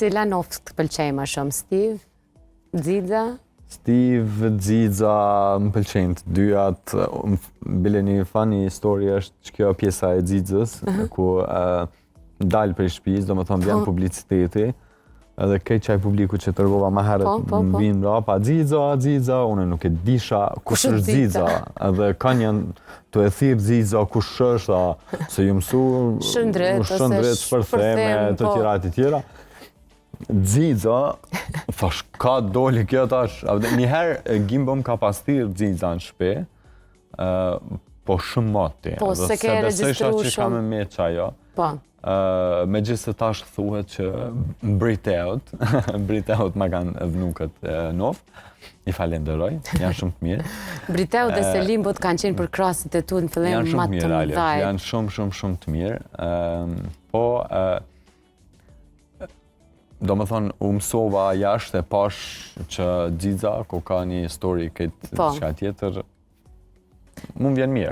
Cila nofkë të pëlqen ma shumë, Steve? Xixa? Steve, Xixa, më pëlqejnë të dyjat. Bile një funny story është që kjo pjesa e Xixës, ku dal prej shtëpisë, do më thonë vjen publiciteti, edhe krejt qaj publiku që tërgova ma herët më vinë mrapa, "Xixa, Xixa", unë nuk e disha kush është është Xixa, edhe kanë janë të e thirë "Xixa", kush është, a, se ju mësu, Shëndrit, ose shëndrit, shpërtheme, shpërthim, të tjera, të tjera. Xixa, thash, ka doli kjo tash? A vde- Një herë e, Gimbo më ka pas thirrë Xixa në shtëpi, po shumë moti. Po, edhe se ke besojsha regjistru që ka shumë. me me që ajo. Me gjithë se tash thuhet që Briteot, Briteot ma kanë vnu këtë nofkë, i falenderoj, janë shumë të mirë. Briteu dhe Selimbot kanë qenë për krasit e tu në fillim Janë ma shumë të të mirë, realisht, mëdhaj. janë shumë, shumë, shumë të mirë. Po, do më thonë, u mësova jashtë e pash që Xixa, ku ka një story këtë diçka tjetër, mu më vjen mirë.